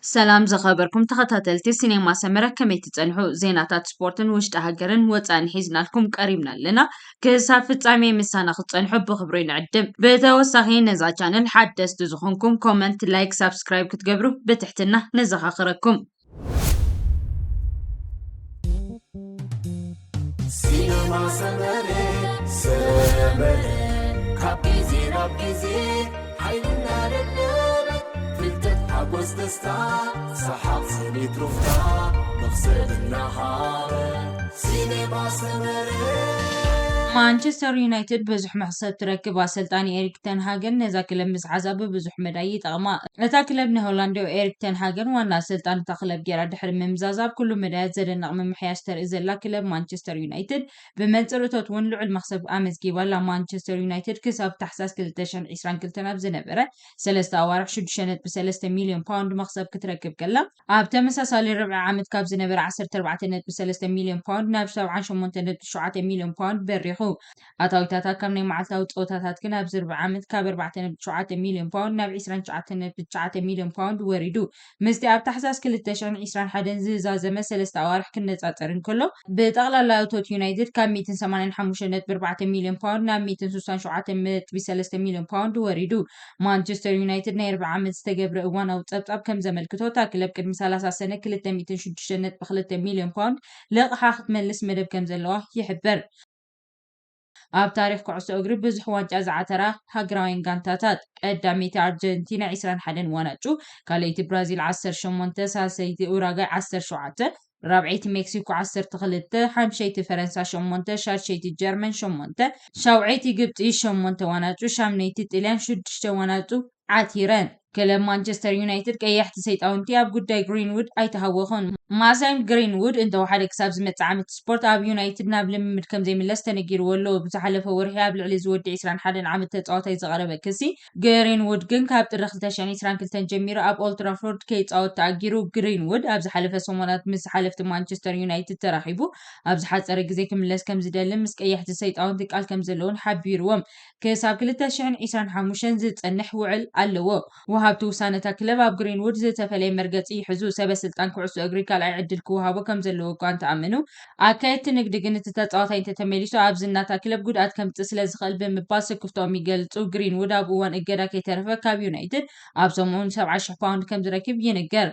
ሰላም ዝኸበርኩም ተኸታተልቲ ሲኔማ ሰመረ፣ ከመይ ትጸንሑ? ዜናታት ስፖርትን ውሽጢ ሃገርን ወጻእን ሒዝናልኩም ቀሪብና ኣለና። ክሳብ ፍጻሜ ምሳና ክትጸንሑ ብኽብሪ ንዕድም። ብተወሳኺ ነዛ ቻነል ሓደስቲ ዝኾንኩም ኮመንት፣ ላይክ፣ ሳብስክራይብ ክትገብሩ ብትሕትና ነዘኻኽረኩም። ሲነማ ሰመረ ሰመረ ካብ ግዜ ናብ ግዜ ሓይልና ደለበ ፍልጠት ሓጎስ ደስታ ሰሓቕ ስኒት ሩፍታ መኽሰብ እናሃበ ሲነማ ሰመረ ማንቸስተር ዩናይትድ ብዙሕ መኽሰብ ትረክብ። ኣሰልጣኒ ኤሪክ ተን ሃገን ነዛ ክለብ ምስ ሓዛ ብብዙሕ መዳይ ይጠቕማ። እታ ክለብ ንሆላንዳዊ ኤሪክ ተን ሃገን ዋና ኣሰልጣኒ እታ ክለብ ገይራ ድሕሪ ምምዛዝ ኣብ ኩሉ መዳያት ዘደንቕ ምምሕያሽ ተርኢ ዘላ ክለብ ማንቸስተር ዩናይትድ ብመንጽር እቶት እውን ልዑል መኽሰብ ኣመዝጊባ ኣላ። ማንቸስተር ዩናይትድ ክሳብ ታሕሳስ ክልተ ሽሕን ዕስራን ክልተን ኣብ ዝነበረ ሰለስተ ኣዋርሕ ሽዱሽተ ነጥቢ ሰለስተ ሚልዮን ፓውንድ መኽሰብ ክትረክብ ከላ፣ ኣብ ተመሳሳሊ ርብዒ ዓመት ካብ ዝነበረ ዓሰርተ ኣርባዕተ ነጥቢ ሰለስተ ሚልዮን ፓውንድ ናብ ሰብዓን ሸሞንተ ነጥቢ ሸውዓተ ሚልዮን ፓውንድ በሪኹ። ኣታዊታታ ካብ ናይ መዓልታዊ ጸወታታት ግን ኣብዚ ርብዒ ዓመት ካብ ኣርባዕተ ነጥቢ ሸውዓተ ሚልዮን ፓውንድ ናብ ዕስራን ትሽዓተ ነጥቢ ትሽዓተ ሚልዮን ፓውንድ ወሪዱ። ምስቲ ኣብ ታሕሳስ ክልተ ሽሕን ዕስራን ሓደን ዝዛዘመ ሰለስተ ኣዋርሕ ክነጻጸር እንከሎ፣ ብጠቕላላ እቶት ዩናይትድ ካብ ሚእትን ሰማንያን ሓሙሽተን ነጥቢ ኣርባዕተ ሚልዮን ፓውንድ ናብ ሚእትን ስሳን ሸውዓተን ነጥቢ ሰለስተ ሚልዮን ፓውንድ ወሪዱ። ማንቸስተር ዩናይትድ ናይ ርብዒ ዓመት ዝተገብረ እዋናዊ ጸብጻብ ከም ዘመልክቶ፣ እታ ክለብ ቅድሚ ሰላሳ ሰነ ክልተ ሚእትን ሽዱሽተን ነጥቢ ክልተ ሚልዮን ፓውንድ ልቕሓ ክትመልስ መደብ ከም ዘለዋ ይሕበር። ኣብ ታሪኽ ኩዕሶ እግሪ ብዙሕ ዋንጫ ዝዓተራ ሃገራውያን ጋንታታት፣ ቀዳመይቲ ኣርጀንቲና ዕስራን ሓደን ዋናጩ፣ ካልኣይቲ ብራዚል ዓሰርተ ሸሞንተ፣ ሳልሰይቲ ኡራጋይ ዓሰርተ ሸውዓተ፣ ራብዐይቲ ሜክሲኮ ዓሰርተ ክልተ፣ ሓምሸይቲ ፈረንሳ ሸሞንተ፣ ሻድሸይቲ ጀርመን ሸሞንተ፣ ሻውዐይቲ ግብፂ ሸሞንተ ዋናጩ፣ ሻምነይቲ ጥልያን ሽዱሽተ ዋናጩ ዓቲረን። ክለብ ማንቸስተር ዩናይትድ ቀያሕቲ ሰይጣውንቲ ኣብ ጉዳይ ግሪንውድ ኣይተሃወኹን። ማሳይም ግሪንውድ እንተወሓደ ክሳብ ዝመጽእ ዓመት ስፖርት ኣብ ዩናይትድ ናብ ልምምድ ከም ዘይምለስ ተነጊርዎ ኣሎ። ብዝሓለፈ ወርሒ ኣብ ልዕሊ ዝወዲ ዕስራን ሓደን ዓመት ተጻዋታይ ዝቐረበ ክሲ፣ ግሪንውድ ግን ካብ ጥሪ ክልተ ሽሕን ዕስራን ክልተን ጀሚሩ ኣብ ኦልትራፎርድ ከይጻወት ተኣጊሩ። ግሪንውድ ኣብ ዝሓለፈ ሰሙናት ምስ ሓለፍቲ ማንቸስተር ዩናይትድ ተራኺቡ ኣብ ዝሓጸረ ግዜ ክምለስ ከም ዝደልን ምስ ቀያሕቲ ሰይጣውንቲ ቃል ከም ዘለዎን ሓቢርዎም። ክሳብ ክልተ ሽሕን ዕስራን ሓሙሽተን ዝጸንሕ ውዕል ኣለዎ። ወሃብቲ ውሳነ እታ ክለብ ኣብ ግሪንውድ ዝተፈለየ መርገጺ ይሕዙ። ሰበ ስልጣን ኩዕሶ እግሪ ካልኣይ ዕድል ክወሃቦ ከም ዘለዎ እኳ እንተኣመኑ፣ ኣካየድቲ ንግዲ ግን እቲ ተጻዋታይ እንተተመሊሱ ኣብ ዝና እታ ክለብ ጉድኣት ከምጽእ ስለ ዝኽእል ብምባል ስክፍትኦም ይገልጹ። ግሪንውድ ኣብ እዋን እገዳ ከይተረፈ ካብ ዩናይትድ ኣብ ሰሙን ሰብዓ ሽሕ ፓውንድ ከም ዝረክብ ይንገር።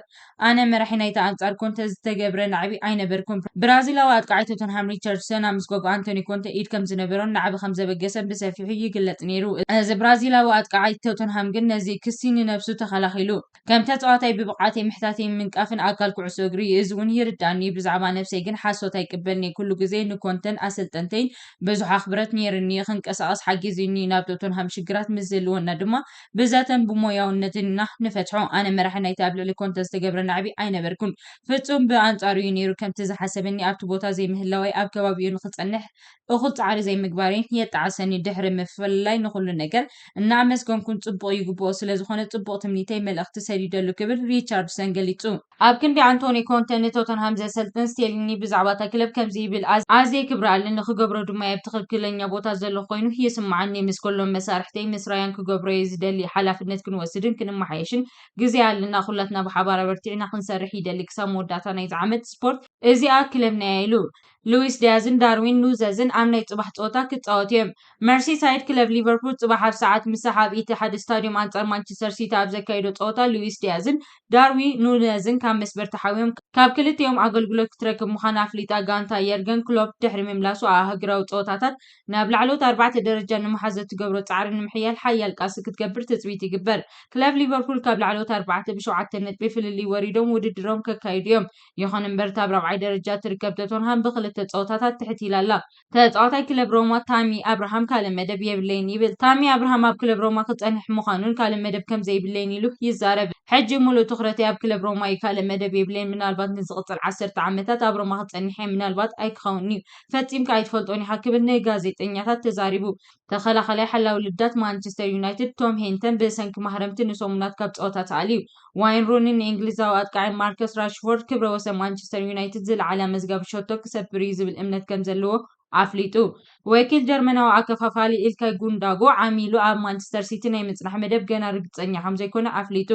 ኣነ መራሒ ናይቲ ኣንጻር ኮንተ ዝተገብረ ናዕቢ ኣይነበርኩን። ብራዚላዊ ኣጥቃዓይ ቶተንሃም ሪቻርድሰን ኣብ ምስጓጓ ኣንቶኒ ኮንተ ኢድ ከም ዝነበሮን ናዕቢ ከም ዘበገሰን ብሰፊሑ ይግለጽ ነይሩ። እዚ ብራዚላዊ ኣጥቃዓይ ቶተንሃም ግን ነዚ ክሲ ንነብሱ ተኸላኺሉ። ከም ተጻዋታይ ብብቕዓተይ ምሕታተይ ምንቃፍን ኣካል ኩዕሶ እግሪ እዩ። እዚ እውን ይርዳእኒ እዩ። ብዛዕባ ነብሰይ ግን ሓሶት ኣይቅበልን እየ። ኩሉ ግዜ ንኮንተን ኣሰልጠንተይን ብዙሕ ኣኽብረት ነይርኒ። ክንቀሳቐስ ሓጊዙኒ። ናብ ቶተንሃም ሽግራት ምስ ዝህልወና ድማ ብዘተን ብሞያውነትን ኢና ንፈትሖ። ኣነ መራሒ ናይቲ ኣብ ልዕሊ ኮንተ ዝተገብረ ናዕቢ ኣይነበርኩን። ፍጹም ብኣንጻሩ እዩ ነይሩ። ከምቲ ዝሓሰበኒ ኣብቲ ቦታ ዘይምህላወይ ኣብ ከባቢኡ ንኽጸንሕ እኹል ጻዕሪ ዘይምግባረይን የጣዕሰኒ። ድሕሪ ምፍልላይ ንኹሉ ነገር እናኣመስገንኩን ጽቡቕ ይግብኦ ስለ ዝኾነ ጽቡቕ ትምኒተይ መልእኽቲ ሰዲደሉ ክብል ሪቻርድሰን ገሊጹ። ኣብ ክንዲ ኣንቶኒ ኮንተ ንቶተንሃም ዘሰልጥን ስቴሊኒ ብዛዕባ እታ ክለብ ከምዚ ይብል፣ ኣዝ- ኣዝየ ክብሪ ኣለኒ፣ ክገብሮ ድማ እየ። ኣብ ትኽክለኛ ቦታ ዘለኹ ኮይኑ ይስምዓኒ። ምስ ኩሎም መሳርሕተይ ምስ ራያን ክገብሮ እየ ዝደሊ። ሓላፍነት ክንወስድን ክንመሓየሽን ግዜ ኣለና። ኩላትና ብሓባር ኣበርቲዕና ክንሰርሕ ይደሊ። ክሳብ መወዳእታ ናይዚ ዓመት ስፖርት እዚኣ ክለብና እያ ኢሉ። ሉዊስ ዲያዝን ዳርዊን ኑዘዝን ኣብ ናይ ጽባሕ ጸወታ ክጻወቱ እዮም። መርሲሳይድ ክለብ ሊቨርፑል ጽባሕ ኣብ ሰዓት ምሳሕ ኣብ ኢቲሓድ ስታድዮም ኣንጻር ማንቸስተር ሲቲ ኣብ ዘካይዶ ጸወታ ሉዊስ ዲያዝን ዳርዊን ኑነዝን ካብ መስበር ተሓውዮም ካብ ክልቲኦም ኣገልግሎት ክትረክብ ምዃና ኣፍሊጣ። ጋንታ የርገን ክሎፕ ድሕሪ ምምላሱ ኣህግራዊ ጸወታታት ናብ ላዕለዎት ኣርባዕተ ደረጃ ንምሓዝ እትገብሮ ጻዕሪ ንምሕያል ሓያል ቃልሲ ክትገብር ትጽቢት ይግበር። ክለብ ሊቨርፑል ካብ ላዕለዎት ኣርባዕተ ብሸውዓተ ነጥቢ ፍልልይ ወሪዶም ውድድሮም ከካይዱ እዮም። ይኹን እምበር እታ ኣብ ራብዓይ ደረጃ ትርከብ ቶተንሃም ብክልተ ጸወታታት ትሕት ኢላ ኣላ። ተጻዋታይ ክለብ ሮማ ታሚ ኣብርሃም ካልእ መደብ የብለይን ይብል። ታሚ ኣብርሃም ኣብ ክለብ ሮማ ክጸንሕ ምዃኑን ካልእ መደብ ከም ዘይብለይን ኢሉ ይዛረብ። ሕጂ ሙሉእ ትኹረተይ ኣብ ክለብ ሮማ እዩ፣ ካልእ መደብ የብለይን። ምናልባት ንዝቕጽል ዓሰርተ ዓመታት ኣብ ሮማ ክጸንሕ እየ፣ ምናልባት ኣይክኸውን እዩ። ፈጺምካ ኣይትፈልጦን ኢኻ ክብል ንጋዜጠኛታት ተዛሪቡ። ተኸላኸላይ ሓላው ልዳት ማንቸስተር ዩናይትድ ቶም ሄንተን ብሰንኪ ማህረምቲ ንሰሙናት ካብ ጸወታ ተኣልዩ። ዋይን ሩኒ ንእንግሊዛዊ ኣጥቃዒ ማርከስ ራሽፎርድ ክብረ ወሰን ማንቸስተር ዩናይትድ ዝለዓለ መዝጋቢ ሸቶ ክሰብር እዩ ዝብል እምነት ከም ዘለዎ ኣፍሊጡ። ወኪል ጀርመናዊ ኣከፋፋሊ ኢልካይ ጉንዳጎ ዓሚሉ ኣብ ማንቸስተር ሲቲ ናይ ምጽናሕ መደብ ገና ርግጸኛ ከም ዘይኮነ ኣፍሊጡ።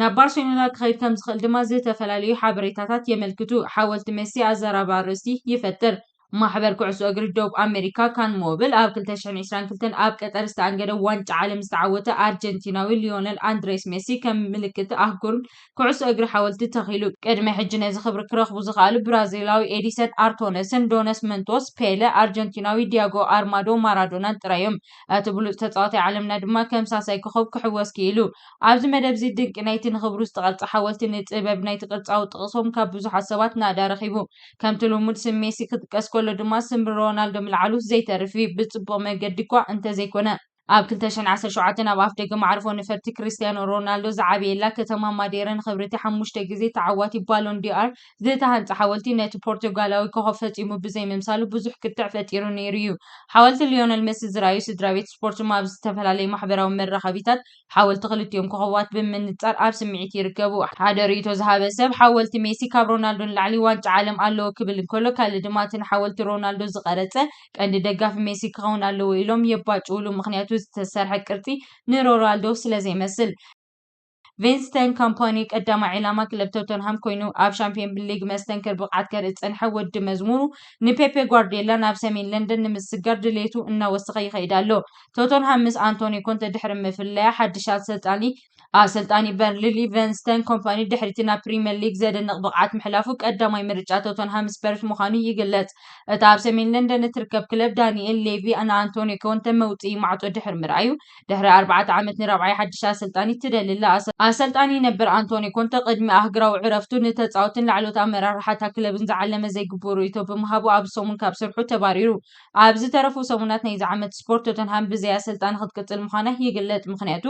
ናብ ባርሴሎና ክኸይድ ከም ዝኽእል ድማ ዝተፈላለዩ ሓበሬታታት የመልክቱ። ሓወልቲ ሜሲ ኣዘራርባ ኣርእስቲ ይፈጥር። ማሕበር ኩዕሶ እግሪ ደቡብ ኣሜሪካ ካን ሞብል ኣብ ክልተ ሽሕን ዕስራን ክልተን ኣብ ቀጠር ዝተኣንገደ ዋንጫ ዓለም ዝተዓወተ ኣርጀንቲናዊ ሊዮነል ኣንድሬስ ሜሲ ከም ምልክት ኣህጉር ኩዕሶ እግሪ ሓወልቲ ተኺሉ። ቅድሚ ሕጂ ነዚ ክብሪ ክረኽቡ ዝኸኣሉ ብራዚላዊ ኤዲሰን ኣርቶነስን ዶነስ መንቶስ፣ ፔለ፣ ኣርጀንቲናዊ ዲያጎ ኣርማዶ ማራዶናን ጥራይ እዮም። እቲ ብሉጽ ተጻዋታይ ዓለምና ድማ ከም ሳሳይ ኮኸብ ክሕወስ ክኢሉ። ኣብዚ መደብ እዚ ድንቂ ናይቲ ንኽብሩ ዝተቐርጸ ሓወልቲ ንጥበብ ናይቲ ቅርጻዊ ጥቕሶም ካብ ብዙሓት ሰባት ናእዳ ረኺቡ። ከምቲ ልሙድ ስም ሜሲ ክጥቀስ ከሎ ድማ ስም ሮናልዶ ምልዓሉ ዘይተርፍ እዩ። ብጽቡቕ መገዲ እኳ እንተዘይኮነ። ኣብ ክልተ ሽሕን ዓሰርተ ሸውዓተን ኣብ ኣፍደገ መዓርፎ ነፈርቲ ክርስቲያኖ ሮናልዶ ዝዓበየላ ከተማ ማዴራ ንኽብርቲ ሓሙሽተ ግዜ ተዓዋቲ ባሎን ዲኣር ዝተሃንጸ ሓወልቲ ነቲ ፖርቱጋላዊ ኮኸብ ፈጺሙ ብዘይምምሳሉ ብዙሕ ክትዕ ፈጢሩ ነይሩ እዩ። ሓወልቲ ሊዮነል ሜሲ ዝረኣዩ ስድራ ቤት ስፖርት ድማ ኣብ ዝተፈላለዩ ማሕበራዊ መራኸቢታት ሓወልቲ ክልቲኦም ኮኸባት ብምንጻር ኣብ ስምዒት ይርከቡ። ሓደ ርእይቶ ዝሃበ ሰብ ሓወልቲ ሜሲ ካብ ሮናልዶ ንላዕሊ ዋንጫ ዓለም ኣለዎ ክብል እንከሎ፣ ካልእ ድማ እቲ ንሓወልቲ ሮናልዶ ዝቐረጸ ቀንዲ ደጋፊ ሜሲ ክኸውን ኣለዎ ኢሎም የባጭውሉ፣ ምኽንያቱ ዝተሰርሐ ቅርጺ ንሮናልዶ ስለ ዘይመስል። ቪንስተን ኮምፓኒ ቀዳማይ ዒላማ ክለብ ቶተንሃም ኮይኑ፣ ኣብ ሻምፒዮን ሊግ መስተንክር ብቕዓት ከርኢ ዝጸንሐ ወዲ መዝሙሩ ንፔፔ ጓርዲዮላ ናብ ሰሜን ለንደን ንምስግጋር ድሌቱ እናወሰኸ ይኸይድ ኣሎ። ቶተንሃም ምስ ኣንቶኒ ኮንተ ድሕሪ ምፍለያ ሓድሽ ኣሰልጣኒ ኣሰልጣኒ በርንሊ ቪንስተን ኮምፓኒ ድሕሪቲ ናብ ፕሪምየር ሊግ ዘደንቕ ብቕዓት ምሕላፉ ቀዳማይ ምርጫ ቶተንሃም ስፐርስ ምዃኑ ይግለጽ። እታ ኣብ ሰሜን ለንደን እትርከብ ክለብ ዳንኤል ሌቪ ንኣንቶኒ ኮንተ መውጽኢ ማዕጾ ድሕሪ ምርኣዩ ድሕሪ ኣርባዕተ ዓመት ንራብዓይ ሓድሽ ኣሰልጣኒ ትደሊ ኣላ። ኣሰ-፣ ኣሰልጣኒ ነበር ኣንቶኒ ኮንተ ቅድሚ ኣህግራዊ ዕረፍቱ ንተጻወትን ላዕሎት ኣመራርሓ እታ ክለብን ዝዓለመ ዘይግቡእ ርእይቶ ብምሃቡ ኣብዚ ሰሙን ካብ ስርሑ ተባሪሩ። ኣብ ዝተረፉ ሰሙናት ናይዚ ዓመት ስፖርት ቶተንሃም ብዘይ ኣሰልጣኒ ክትቅጽል ምዃና ይግለጽ። ምኽንያቱ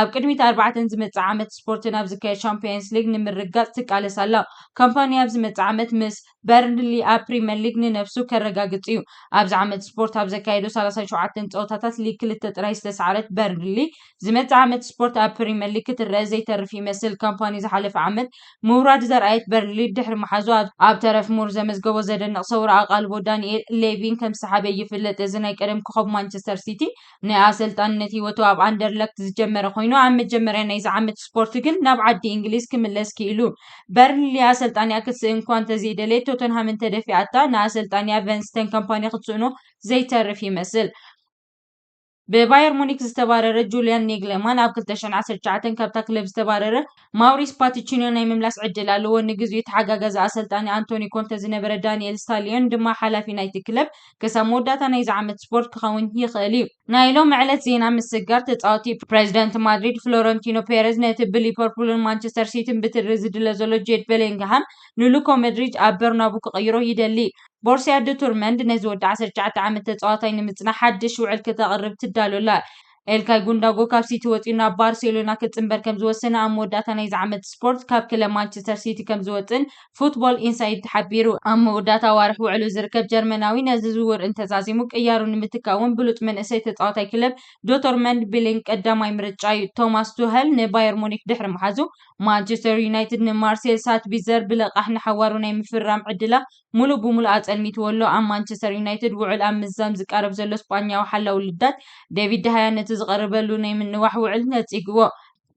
ኣብ ቅድሚት ኣርባዕተን ዝመጽእ ዓመት ስፖርትን ኣብ ዝካየድ ሻምፒዮንስ ሊግ ንምርግጋጽ ትቃለስ ኣላ። ኮምፓኒ ኣብ ዝመጽእ ዓመት ምስ በርንሊ ኣብ ፕሪምየር ሊግ ንነብሱ ከረጋግጽ እዩ። ኣብዚ ዓመት ስፖርት ኣብ ዘካየዶ ሰላሳን ሸውዓተን ጸወታታት ሊግ ክልተ ጥራይ ዝተሰዓረት በርንሊ፣ ዝመጽእ ዓመት ስፖርት ኣብ ፕሪምየር ሊግ ክትረአ ዘይተርፍ ይመስል። ኮምፓኒ ዝሓለፈ ዓመት ምውራድ ዘርኣየት በርንሊ ድሕሪ ምሓዙ ኣብ፣ ኣብ ተረፍ ሙር ዘመዝገቦ ዘደንቕ ሰውራ ኣቓልቦ ዳንኤል ሌቪን ከም ዝሰሓበ ይፍለጥ። እዚ ናይ ቀደም ኮኸብ ማንቸስተር ሲቲ ናይ ኣሰልጣንነት ህይወቱ ኣብ ኣንደርለክት ዝጀመረ ኮይኑ፣ ኣብ መጀመርያ ናይዚ ዓመት ስፖርት ግን ናብ ዓዲ እንግሊዝ ክምለስ ክኢሉ። በርንሊ ኣሰልጣኒኣ ክትስእን እኳ እንተዘይደለየት፣ ቶተንሃም እንተደፊኣታ ንኣሰልጣኒኣ ቨንስተን ኮምፓኒ ክትስእኖ ዘይተርፍ ይመስል። ብባየር ሙኒክ ዝተባረረ ጁልያን ኔግለማን ኣብ ክልተ ሽሕን ዓሰርተ ትሽዓተን ካብታ ክለብ ዝተባረረ ማውሪስ ፓቲቺኖ ናይ ምምላስ ዕድል ኣለዎ። ንግዚኡ ተሓጋጋዚ ኣሰልጣኒ ኣንቶኒ ኮንተ ዝነበረ ዳንኤል ስታሊዮን ድማ ሓላፊ ናይቲ ክለብ ክሳብ መወዳእታ ናይዚ ዓመት ስፖርት ክኸውን ይኽእል እዩ። ናይ ሎሚ ዕለት ዜና ምስጋር ተጻወቲ። ፕሬዚደንት ማድሪድ ፍሎረንቲኖ ፔሬዝ ነቲ ብሊቨርፑልን ማንቸስተር ሲቲን ብትሪ ዝድለ ዘሎ ጄድ ቤሊንግሃም ንሉኮ መድሪድ ኣብ በርናቡ ክቕይሮ ይደሊ። ቦርሲያ ዶርትመንድ ነዚ ወዲ ዓሰርተ ትሽዓተ ዓመት ተጻዋታይ ንምጽናሕ ሓድሽ ውዕል ክተቕርብ ትዳሎ ኣላ። ኤልካይ ጉንዳጎ ካብ ሲቲ ወጺኡ ናብ ባርሴሎና ክጽንበር ከም ዝወሰነ ኣብ መወዳእታ ናይዚ ዓመት ስፖርት ካብ ክለብ ማንቸስተር ሲቲ ከም ዝወጽእን ፉትቦል ኢንሳይድ ሓቢሩ። ኣብ መወዳእታ ኣዋርሕ ውዕሉ ዝርከብ ጀርመናዊ ነዚ ዝውውር እንተዛዚሙ ቅያሩ ንምትካእ እውን ብሉጽ መንእሰይ ተጻዋታይ ክለብ ዶርትመንድ ቤሊንግሃም ቀዳማይ ምርጫ እዩ። ቶማስ ቱኸል ንባየር ሙኒክ ድሕሪ ምሓዙ፣ ማንቸስተር ዩናይትድ ንማርሴል ሳትቢዘር ብልቓሕ ንሓዋሩ ናይ ምፍራም ዕድላ ሙሉእ ብሙሉእ ኣጸልሚትዎ ኣሎ። ኣብ ማንቸስተር ዩናይትድ ውዕል ኣብ ምዝዛም ዝቃረብ ዘሎ ስጳኛዊ ሓላው ልዳት ዴቪድ ደሃያ ነቲ ዝቐረበሉ ናይ ምንዋሕ ውዕል ነጺግዎ።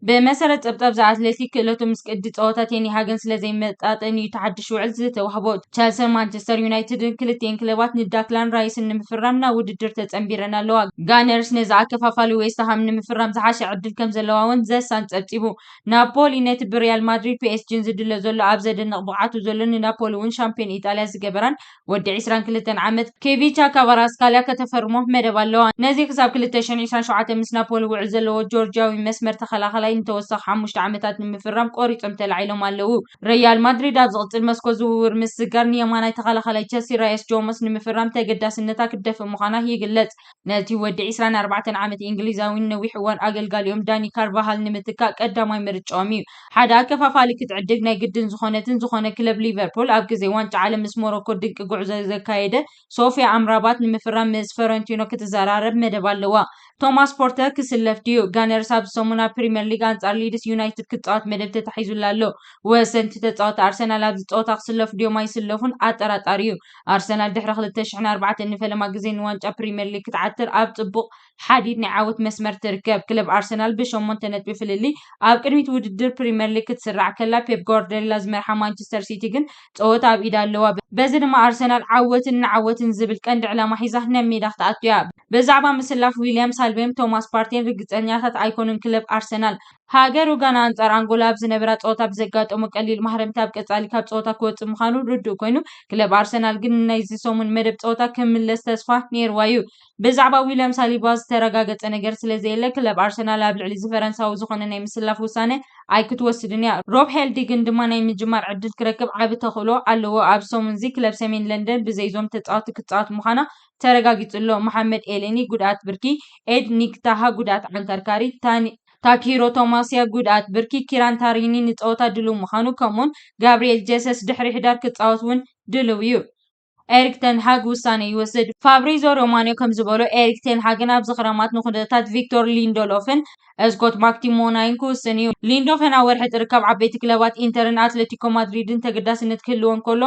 ብመሰረት ጸብጻብ ዘ ኣትሌቲክ፣ ክእለቱ ምስ ቅዲ ጸወታ ቴንሃግን ስለ ዘይመጣጠን እዩ እቲ ሓድሽ ውዕል ዝተዋህቦ። ቸልሰን ማንቸስተር ዩናይትድን ክልቲኤን ክለባት ንዳክላን ራይስን ንምፍራም ናብ ውድድር ተጸንቢረን ኣለዋ። ጋነርስ ነዚ ኣከፋፋሊ ዌስትሃም ንምፍራም ዝሓሸ ዕድል ከም ዘለዋ እውን ዘሳን ጸብጺቡ። ናፖሊ ነቲ ብሪያል ማድሪድ ፒኤስጂን ዝድለ ዘሎ ኣብ ዘደንቕ ብቕዓቱ ዘሎ ንናፖሊ እውን ሻምፒዮን ኢጣልያ ዝገበራን ወዲ ዕስራን ክልተን ዓመት ኬቪቻ ካቫራስካልያ ከተፈርሞ መደብ ኣለዋ። ነዚ ክሳብ ክልተ ሽሕን ዕስራን ሸውዓተን ምስ ናፖሊ ውዕል ዘለዎ ጆርጂያዊ መስመር ተኸላኸላይ ንተወሳኺ ሓሙሽተ ዓመታት ንምፍራም ቆሪጾም ተላዒሎም ኣለዉ። ሪያል ማድሪድ ኣብ ዝቕጽል መስኮት ዝውውር ምስጋር ንየማናይ ተኸላኸላይ ቸልሲ ራየስ ጆሞስ ንምፍራም ተገዳስነታ ክትደፍእ ምዃና ይግለጽ። ነቲ ወዲ ዕስራን ኣርባዕተን ዓመት እንግሊዛዊ ነዊሕ እዋን ኣገልጋሊኦም ዳኒ ካርቫሃል ንምትካእ ቀዳማይ ምርጫኦም እዩ። ሓደ ኣከፋፋሊ ክትዕድግ ናይ ግድን ዝኾነትን ዝኾነ ክለብ ሊቨርፑል ኣብ ግዜ ዋንጫ ዓለም ምስ ሞሮኮ ድንቂ ጉዕዞ ዘካየደ ሶፊያ ኣምራባት ንምፍራም ምስ ፈረንቲኖ ክትዘራረብ መደብ ኣለዋ። ቶማስ ፖርተር ክስለፍ ድዩ? ጋነርስ ኣብ ሰሙን ኣብ ፕሪምየር ሊግ ኣንጻር ሊድስ ዩናይትድ ክትጻወት መደብ ተታሒዙላ ኣሎ። ወሰንቲ ተጻወቲ ኣርሰናል ኣብዚ ጸወታ ክስለፉ ድዮም ኣይስለፉን ኣጠራጣሪ እዩ። ኣርሰናል ድሕሪ ክልተ ሽሕን ኣርባዕተን ንፈለማ ግዜ ንዋንጫ ፕሪምየር ሊግ ክትዓትር ኣብ ጽቡቕ ሓዲድ ናይ ዓወት መስመር ትርከብ። ክለብ ኣርሰናል ብሸሞንተ ነጥቢ ፍልልይ ኣብ ቅድሚት ውድድር ፕሪምየር ሊግ ክትስራዕ ከላ፣ ፔፕ ጓርዲዮላ ዝመርሓ ማንቸስተር ሲቲ ግን ጸወታ ኣብ ኢዳ ኣለዋ። በዚ ድማ ኣርሰናል ዓወትን ንዓወትን ዝብል ቀንዲ ዕላማ ሒዛ ናብ ሜዳ ክትኣቱ እያ። ብዛዕባ ምስላፍ ዊልያም ሳሊባን ቶማስ ፓርቴን ርግጸኛታት ኣይኮኑን ክለብ ኣርሰናል። ሃገር ኡጋንዳ ኣንጻር ኣንጎላ ኣብ ዝነበራ ጸወታ ብዘጋጠሞ ቀሊል ማህረምቲ ኣብ ቀጻሊ ካብ ጸወታ ክወጽእ ምዃኑ ርዱእ ኮይኑ፣ ክለብ ኣርሰናል ግን ናይዚ ሰሙን መደብ ጸወታ ክምለስ ተስፋ ነይርዋ እዩ። ብዛዕባ ዊልያም ሳሊባ ዝተረጋገጸ ነገር ስለ ዘየለ፣ ክለብ ኣርሰናል ኣብ ልዕሊ እዚ ፈረንሳዊ ዝኾነ ናይ ምስላፍ ውሳነ ኣይክትወስድን እያ። ሮብ ሄልዲግን ድማ ናይ ምጅማር ዕድል ክረክብ ዓቢ ተኽእሎ ኣለዎ። ኣብ ሰሙንዚ ክለብ ሰሜን ለንደን ብዘይዞም ተጻወቲ ክትጻወት ምዃና ተረጋጊጹ ኣሎ። መሓመድ ኤሌኒ ጉድኣት ብርኪ፣ ኤድ ኒክታሃ ጉድኣት ዓንከርካሪ፣ ታኒ ታኪሂሮ ቶማስያ ጉድኣት ብርኪ፣ ኪራን ታሪኒ ንጸወታ ድሉው ምዃኑ፣ ከምኡውን ጋብሪኤል ጀሰስ ድሕሪ ሕዳር ክጻወት እውን ድሉው እዩ። ኤሪክ ተን ሃግ ውሳነ ይወስድ። ፋብሪዞ ሮማኖ ከም ዝበሎ፣ ኤሪክ ቴን ሃግን ኣብዚ ክረማት ንኩነታት ቪክቶር ሊንደሎፍን ስኮት ማክቲሞናይን ክውስን እዩ። ሊንዶፈን ኣብ ወርሒ ጥሪ ካብ ዓበይቲ ክለባት ኢንተርን ኣትሌቲኮ ማድሪድን ተገዳስነት ክህልዎ እንከሎ፣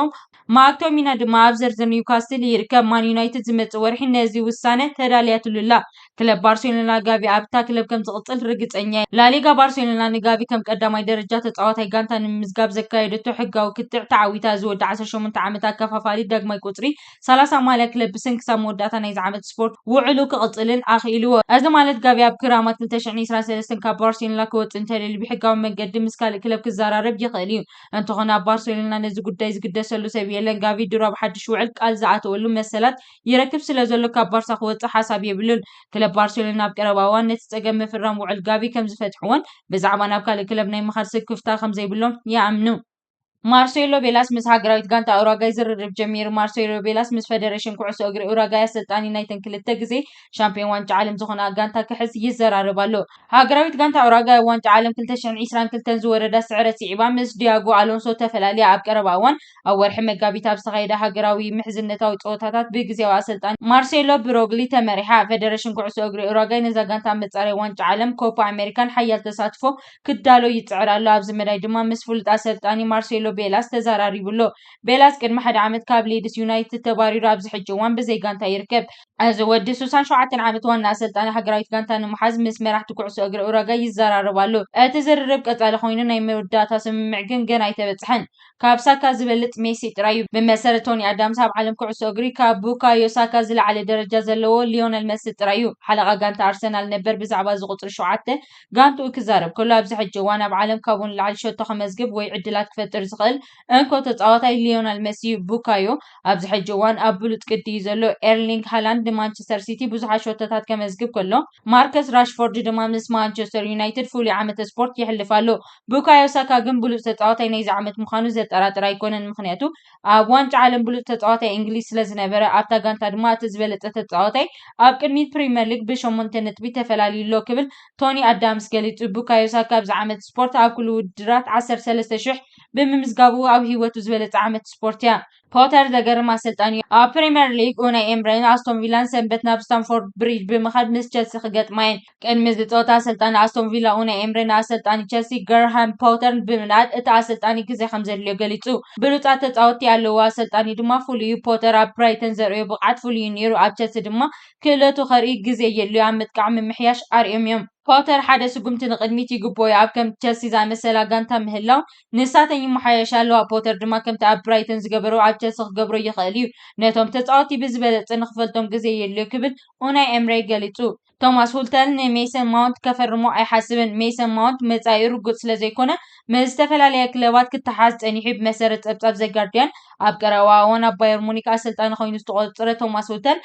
ማክቶሚና ድማ ኣብ ዝርዝር ኒውካስትል ይርከብ። ማን ዩናይትድ ዝመጽእ ወርሒ ነዚ ውሳነ ተዳልያትሉ ኣላ። ክለብ ባርሴሎና ጋቪ ኣብታ ክለብ ከም ዝቕጽል ርግጸኛ እየ። ላሊጋ ባርሴሎና ንጋቪ ከም ቀዳማይ ደረጃ ተጻዋታይ ጋንታ ንምምዝጋብ ዘካየደቶ ሕጋዊ ክትዕ ተዓዊታ። እዚ ወዲ ዓሰርተ ሸሞንተ ዓመት ኣከፋፋሊ ዳግማይ ቁጽሪ ሰላሳ ማልያ ክለብ ብሰንኪ ሳብ መወዳእታ ናይዚ ዓመት ስፖርት ውዕሉ ክቕጽልን ኣኽኢልዎ። እዚ ማለት ጋቪ ኣብ ክራማት ክልተ ሽሕን ዕስራን ሰለስተን ካብ ባርሴሎና ክወጽእ እንተደልዩ ብሕጋዊ መንገዲ ምስ ካልእ ክለብ ክዘራረብ ይኽእል እዩ። እንተኾነ ኣብ ባርሴሎና ነዚ ጉዳይ ዝግደሰሉ ሰብ የለን። ጋቪ ድሮ ኣብ ሓድሽ ውዕል ቃል ዝኣተወሉ መሰላት ይረክብ ስለ ዘሎ ካብ ባርሳ ክወጽእ ሓሳብ የብሉን። ክለብ ባርሴሎና ኣብ ቀረባ እዋን ነቲ ጸገም ምፍራም ውዕል ጋቪ ከም ዝፈትሕዎን ብዛዕባ ናብ ካልእ ክለብ ናይ ምኻድ ስክፍታ ከም ዘይብሎም ይኣምኑ። ማርሴሎ ቤላስ ምስ ሃገራዊት ጋንታ ኡራጋይ ዝርርብ ጀሚሩ። ማርሴሎ ቤላስ ምስ ፈደረሽን ኩዕሶ እግሪ ኡራጋይ ኣሰልጣኒ ናይተን ክልተ ግዜ ሻምፒዮን ዋንጫ ዓለም ዝኾና ጋንታ ክሕዝ ይዘራረብ ኣሎ። ሃገራዊት ጋንታ ኡራጋይ ኣብ ዋንጫ ዓለም ክልተ ሽሕን ዕስራን ክልተን ዝወረዳ ስዕረት ስዒባ ምስ ዲያጎ ኣሎንሶ ተፈላልያ። ኣብ ቀረባ እዋን ኣብ ወርሒ መጋቢት ኣብ ዝተኻየደ ሃገራዊ ምሕዝነታዊ ጸወታታት ብግዜያዊ ኣሰልጣኒ ማርሴሎ ብሮግሊ ተመሪሓ። ፈደረሽን ኩዕሶ እግሪ ኡራጋይ ነዛ ጋንታ ኣብ መጻረይ ዋንጫ ዓለም ኮፓ ኣሜሪካን ሓያል ተሳትፎ ክዳሎ ይጽዕር ኣሎ። ኣብዚ መዳይ ድማ ምስ ፍሉጥ ኣሰልጣኒ ማርሴሎ ቤላስ ተዘራሪቡ ኣሎ። ቤላስ ቅድሚ ሓደ ዓመት ካብ ሊድስ ዩናይትድ ተባሪሩ ኣብዚ ሕጂ እዋን ብዘይ ጋንታ ይርከብ። እዚ ወዲ ሱሳን ሸውዓተን ዓመት ዋና ኣሰልጣኒ ሃገራዊት ጋንታ ንምሓዝ ምስ መራሕቲ ኩዕሶ እግሪ ኡራጋይ ይዘራረብ ኣሎ። እቲ ዝርርብ ቀጻሊ ኮይኑ ናይ መወዳእታ ስምምዕ ግን ገና ኣይተበጽሐን። ካብ ሳካ ዝበልጽ ሜሲ ጥራይ እዩ። ብመሰረት ቶኒ ኣዳምስ ኣብ ዓለም ኩዕሶ እግሪ ካብ ቡካዮ ሳካ ዝለዓለ ደረጃ ዘለዎ ሊዮነል መሲ ጥራይ እዩ። ሓለቓ ጋንታ ኣርሰናል ነበር ብዛዕባ እዚ ቁጽሪ ሸውዓተ ጋንትኡ ክዛረብ ከሎ፣ ኣብዚ ሕጂ እዋን ኣብ ዓለም ካብኡ ንላዕሊ ሸቶ ከመዝግብ ወይ ዕድላት ክፈጥር ዝኽእል እንኮ ተጻዋታይ ሊዮነል መሲ እዩ። ቡካዮ ኣብዚ ሕጂ እዋን ኣብ ብሉጽ ቅዲ እዩ ዘሎ። ኤርሊንግ ሃላንድ ንማንቸስተር ሲቲ ብዙሓት ሸቶታት ከመዝግብ ከሎ፣ ማርከስ ራሽፎርድ ድማ ምስ ማንቸስተር ዩናይትድ ፍሉይ ዓመተ ስፖርት የሕልፍ ኣሎ። ቡካዮ ሳካ ግን ብሉጽ ተጻዋታይ ናይዚ ዓመት ምዃኑ ዘጠራጥር ኣይኮነን፣ ምኽንያቱ ኣብ ዋንጫ ዓለም ብሉጽ ተጻዋታይ እንግሊዝ ስለ ዝነበረ፣ ኣብታ ጋንታ ድማ እቲ ዝበለጸ ተጻዋታይ ኣብ ቅድሚት ፕሪምየር ሊግ ብሸሞንተ ነጥቢ ተፈላልዩ ኣሎ ክብል ቶኒ ኣዳምስ ገሊጹ። ቡካዮ ሳካ ኣብዚ ዓመት ስፖርት ኣብ ኩሉ ውድድራት ዓሰርተ ሰለስተ ሽሕ ብምምዝጋቡ ኣብ ህይወቱ ዝበለጸ ዓመት ስፖርት እያ። ፖተር ዘገርም ኣሰልጣኒ እዩ። ኣብ ፕሪምየር ሊግ ኡናይ ኤምሬን ኣስቶን ቪላን ሰንበት ናብ ስታንፎርድ ብሪጅ ብምኻድ ምስ ቸልሲ ክገጥማ እየን። ቅድሚ እዚ ጸወታ ኣሰልጣኒ ኣስቶን ቪላ ኡናይ ኤምሬ ንኣሰልጣኒ ቸልሲ ገርሃም ፖተር ብምንኣድ እቲ ኣሰልጣኒ ግዜ ከም ዘድልዮ ገሊጹ። ብሉጻት ተጻወትቲ ኣለዎ፣ ኣሰልጣኒ ድማ ፍሉይ እዩ። ፖተር ኣብ ብራይተን ዘርእዮ ብቕዓት ፍሉይ እዩ ነይሩ፣ ኣብ ቸልሲ ድማ ክእለቱ ከርኢ ግዜ የድልዮ፣ ኣብ ምጥቃዕ ምምሕያሽ ኣርእዮም እዮም። ፖተር ሓደ ስጉምቲ ንቕድሚት ይግብኦ እዩ። ኣብ ከም ቸልሲ ዝኣመሰላ ጋንታ ምህላው ንሳተን ይመሓየሽ ኣለዋ። ፖተር ድማ ከምቲ ኣብ ብራይተን ዝገበሮ ኣብ ቸልሲ ክገብሮ ይኽእል እዩ። ነቶም ተጻወትቲ ብዝበለጸ ንኽፈልጦም ግዜ የድልዮ ክብል ኡናይ ኤምሬ ገሊጹ። ቶማስ ሁልተል ንሜሰን ማውንት ከፈርሞ ኣይሓስብን። ሜሰን ማውንት መጻኢኡ ርጉጽ ስለ ዘይኮነ ምስ ዝተፈላለያ ክለባት ክተሓዝ ጸኒሑ። ብመሰረት ጸብጻብ ዘጋርዲያን ኣብ ቀረባ እዋን ኣብ ባየር ሙኒክ ኣሰልጣኒ ኮይኑ ዝተቖጸረ ቶማስ ሁልተል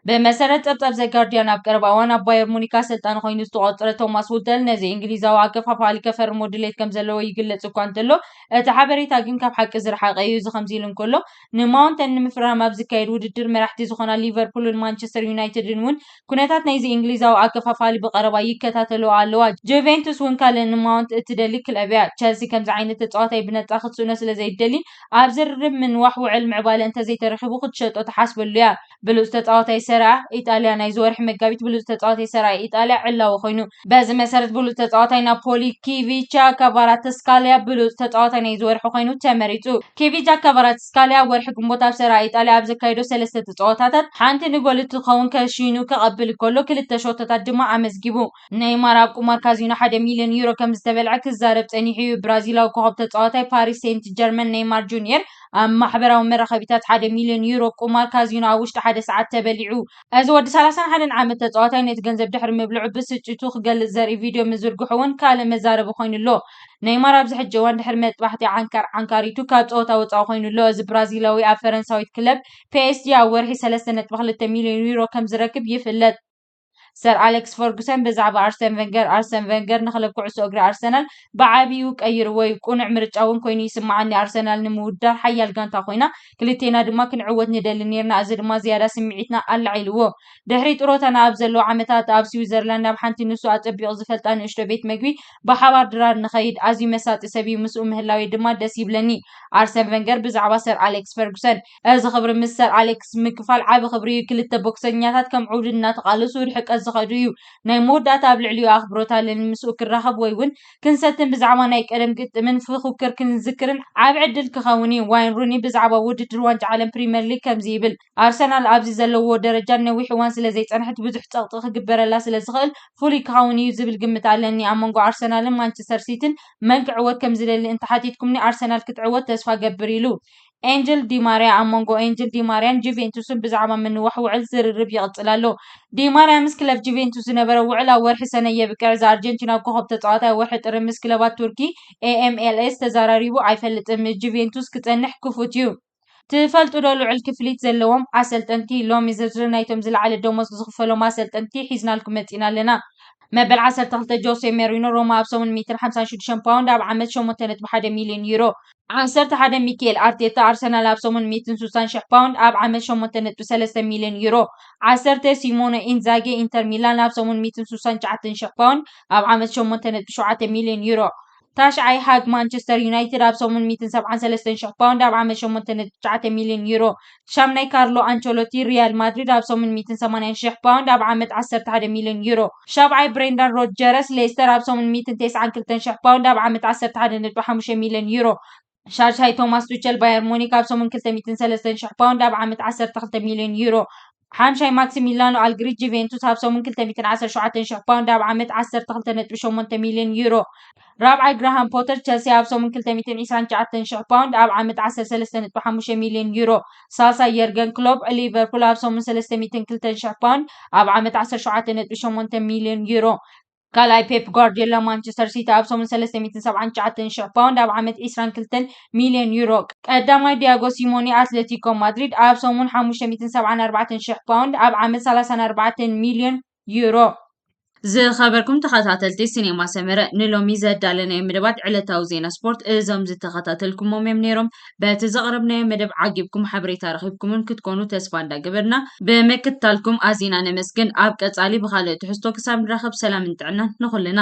ብመሰረት ጸብጻብ ዘጋርዲያን ኣብ ቀረባ እዋን ኣብ ባየር ሙኒክ ኣሰልጣኒ ኮይኑ ዝተቖጸረ ቶማስ ሁልተል ነዚ እንግሊዛዊ ኣከፋፋሊ ከፈርሞ ድሌት ከም ዘለዎ ይግለጽ እኳ እንተሎ እቲ ሓበሬታ ግን ካብ ሓቂ ዝረሓቐ እዩ። እዚ ከምዚ ኢሉ እንከሎ ንማውንተን ንምፍራም ኣብ ዝካየድ ውድድር መራሕቲ ዝኾና ሊቨርፑልን ማንቸስተር ዩናይትድን እውን ኩነታት ናይዚ እንግሊዝ እንግሊዛዊ ኣከፋፋሊ ብቐረባ ይከታተልዎ ኣለዋ። ጁቬንቱስ እውን ካልእ ንማውንት እትደሊ ክለብ እያ። ቸልሲ ከምዚ ዓይነት ተጻዋታይ ብነጻ ክትስእኖ ስለ ዘይደሊ፣ ኣብ ዝርርብ ምንዋሕ ውዕል ምዕባለ እንተዘይተረኺቡ ክትሸጦ ትሓስበሉ እያ። ብሉጽ ተጻዋታይ ሰሪኣ ኢጣልያ ናይዚ ወርሒ መጋቢት ብሉጽ ተጻዋታይ ሰሪኣ ኢጣልያ ዕላዊ ኮይኑ። በዚ መሰረት ብሉጽ ተጻዋታይ ናፖሊ ኪቪቻ ካቫራትስካሊያ ብሉጽ ተጻዋታይ ናይዚ ወርሒ ኮይኑ ተመሪጹ። ኪቪቻ ካቫራትስካሊያ ወርሒ ግንቦት ኣብ ሰሪኣ ኢጣልያ ኣብ ዘካየዶ ሰለስተ ተጻዋታታት ሓንቲ ንጎል እትኸውን ከሽኑ ከቐብል ከሎ ክልተ ሾቶታት ድማ ኣመዝጊቡ። ኔይማር ኣብ ቁማር ካዚኖ ሓደ ሚልዮን ዩሮ ከም ዝተበልዐ ክዛረብ ጸኒሑ እዩ። ብራዚላዊ ኮኸብ ተጻዋታይ ፓሪስ ሴንት ጀርመን ኔይማር ጁኒየር ኣብ ማሕበራዊ መራኸቢታት ሓደ ሚልዮን ዩሮ ቁማር ካዚኖ ኣብ ውሽጢ ሓደ ሰዓት ተበሊዑ። እዚ ወዲ ሰላሳን ሓደን ዓመት ተጻዋታይ ነቲ ገንዘብ ድሕሪ ምብልዑ ብስጭቱ ክገልጽ ዘርኢ ቪድዮ ምዝርግሑ እውን ካልእ መዛረቢ ኮይኑ ኣሎ። ኔይማር ኣብዚ ሕጂ እዋን ድሕሪ መጥባሕቲ ዓንካር ዓንካሪቱ ካብ ጸወታ ወጻኢ ኮይኑ ኣሎ። እዚ ብራዚላዊ ኣብ ፈረንሳዊት ክለብ ፒ ኤስ ጂ ኣብ ወርሒ ሰለስተ ነጥቢ ክልተ ሚልዮን ዩሮ ከም ዝረክብ ይፍለጥ። ሰር ኣሌክስ ፈርጉሰን ብዛዕባ ኣርሰን ቨንገር፣ ኣርሰን ቨንገር ንክለብ ኩዕሶ እግሪ ኣርሰናል ብዓቢኡ ቀይርዎ እዩ። ቅኑዕ ምርጫ እውን ኮይኑ ይስምዓኒ። ኣርሰናል ንምውዳር ሓያል ጋንታ ኮይና፣ ክልቴና ድማ ክንዕወት ንደሊ ኔርና። እዚ ድማ ዝያዳ ስምዒትና ኣላዒልዎ። ድሕሪ ጥሮታና ኣብ ዘለዉ ዓመታት ኣብ ስዊዘርላንድ ኣብ ሓንቲ ንሱ ኣጸቢቑ ዝፈልጣ ንእሽቶ ቤት መግቢ ብሓባር ድራር ንኸይድ። ኣዝዩ መሳጢ ሰብ እዩ። ምስኡ ምህላወይ ድማ ደስ ይብለኒ። ኣርሰን ቨንገር ብዛዕባ ሰር ኣሌክስ ፈርጉሰን። እዚ ክብሪ ምስ ሰር ኣሌክስ ምክፋል ዓቢ ክብሪ እዩ። ክልተ ቦክሰኛታት ከም ዕውዲ እናተቓለሱ ርሕቀት ዝኸዱ እዩ። ናይ መወዳእታ ኣብ ልዕሊኡ ኣኽብሮት ኣለኒ። ምስኡ ክራኸብ ወይ እውን ክንሰትን ብዛዕባ ናይ ቀደም ግጥምን ፍኹክር ክንዝክርን ዓቢ ዕድል ክኸውን እዩ። ዋይን ሩኒ ብዛዕባ ውድድር ዋንጫ ዓለም ፕሪምየር ሊግ ከምዚ ይብል፣ ኣርሰናል ኣብዚ ዘለዎ ደረጃ ነዊሕ እዋን ስለ ዘይጸንሐት ብዙሕ ጸቕጢ ክግበረላ ስለ ዝኽእል ፍሉይ ክኸውን እዩ ዝብል ግምት ኣለኒ። ኣብ መንጎ ኣርሰናልን ማንቸስተር ሲቲን መን ክዕወት ከም ዝደሊ እንተሓቲትኩምኒ ኣርሰናል ክትዕወት ተስፋ ገብር ኢሉ። ኤንጅል ዲማርያ። ኣብ መንጎ ኤንጅል ዲማርያን ጁቬንቱስን ብዛዕባ ምንዋሕ ውዕል ዝርርብ ይቕጽል ኣሎ። ዲማርያ ምስ ክለብ ጁቬንቱስ ዝነበረ ውዕል ኣብ ወርሒ ሰነ የብቅዕ። እዚ ኣርጀንቲናዊ ኮኸብ ተጻዋታይ ኣብ ወርሒ ጥሪ ምስ ክለባት ቱርኪ ኤ ኤም ኤል ኤስ ተዘራሪቡ ኣይፈልጥን። ምስ ጁቬንቱስ ክጸንሕ ክፉት እዩ። ትፈልጡ ዶ ልዑል ክፍሊት ዘለዎም ኣሰልጠንቲ? ሎሚ ዝርዝር ናይቶም ዝለዓለ ደሞዝ ዝኽፈሎም ኣሰልጠንቲ ሒዝናልኩም መጺና ኣለና። መበል ዓሰርተ ክልተ ጆሴ ሞሪኖ ሮማ ኣብ ሰሙን ሚእትን ሓምሳን ሽዱሽተን ፓውንድ ኣብ ዓመት ሸሞንተ ነጥቢ ሓደ ሚልዮን ዩሮ። ዓሰርተ ሓደ ሚኪኤል ኣርቴታ ኣርሰናል ኣብ ሰሙን ሚእትን ስሳን ሽሕ ፓውንድ ኣብ ዓመት ሸሞንተ ነጥቢ ሰለስተ ሚልዮን ዩሮ። ዓሰርተ ሲሞነ ኢንዛጌ ኢንተር ሚላን ኣብ ሰሙን ሚእትን ስሳን ትሽዓተን ሽሕ ፓውንድ ኣብ ዓመት ሸሞንተ ነጥቢ ሸውዓተ ሚልዮን ዩሮ። ታሽዓይ ሃግ ማንቸስተር ዩናይትድ ኣብ ሰሙን ሚእትን ሰብዓን ሰለስተን ሽሕ ፓውንድ ኣብ ዓመት ሸሞንተ ነጥቢ ትሽዓተ ሚልዮን ዩሮ። ሻምናይ ካርሎ ኣንቸሎቲ ሪያል ማድሪድ ኣብ ሰሙን ሚእትን ሰማንያን ሽሕ ፓውንድ ኣብ ዓመት ዓሰርተ ሓደ ሚልዮን ዩሮ። ሻብዓይ ብሬንዳን ሮጀርስ ሌስተር ኣብ ሰሙን ሚእትን ተስዓን ክልተን ሽሕ ፓውንድ ኣብ ዓመት ዓሰርተ ሓደ ነጥቢ ሓሙሽተ ሚልዮን ዩሮ። ሻድሻይ ቶማስ ቱቸል ባየር ሙኒክ ኣብ ሰሙን ክልተ ሚእትን ሰለስተን ሽሕ ፓውንድ ኣብ ዓመት ዓሰርተ ክልተ ሚልዮን ዩሮ። ሓምሻይ ማክሲሚላኖ ኣልግሪ ጁቬንቱስ ኣብ ሰሙን ክልተ ሚእትን ዓሰርተ ሸውዓተን ሽሕ ፓውንድ ኣብ ዓመት ዓሰርተ ክልተ ነጥቢ ሸሞንተ ሚልዮን ዩሮ። ራብዓይ ግራሃም ፖተር ቸልሲ ኣብ ሰሙን ክልተ ሚእትን ዕስራን ትሽዓተን ሽሕ ፓውንድ ኣብ ዓመት ዓሰርተ ሰለስተ ነጥቢ ሓሙሽተ ሚልዮን ዩሮ። ሳልሳይ የርገን ክሎፕ ሊቨርፑል ኣብ ሰሙን ሰለስተ ሚእትን ክልተን ሽሕ ፓውንድ ኣብ ዓመት ዓሰርተ ሸውዓተ ነጥቢ ሸሞንተ ሚልዮን ዩሮ። ካልኣይ ፔፕ ጓርዲዮላ ማንቸስተር ሲቲ ኣብ ሰሙን ሰለስተ ሚእትን ሰብዓን ትሽዓተን ሽሕ ፓውንድ ኣብ ዓመት ዕስራን ክልተን ሚልዮን ዩሮ። ቀዳማይ ዲያጎ ሲሞኒ ኣትሌቲኮ ማድሪድ ኣብ ሰሙን ሓሙሽተ ሚእትን ሰብዓን ኣርባዕተን ሽሕ ፓውንድ ኣብ ዓመት ሰላሳን ኣርባዕተን ሚልዮን ዩሮ። ዝኸበርኩም ተኸታተልቲ ሲኔማ ሰመረ፣ ንሎሚ ዘዳለናዮ መደባት ዕለታዊ ዜና ስፖርት እዞም ዝተኸታተልኩሞም እዮም ነይሮም። በቲ ዘቕረብናዮ መደብ ዓጊብኩም ሓበሬታ ረኺብኩምን ክትኮኑ ተስፋ እንዳገበርና፣ ብምክትታልኩም ኣዚና ነመስግን። ኣብ ቀጻሊ ብኻልእ ትሕዝቶ ክሳብ ንራኸብ ሰላምን ጥዕናን ንኹልና።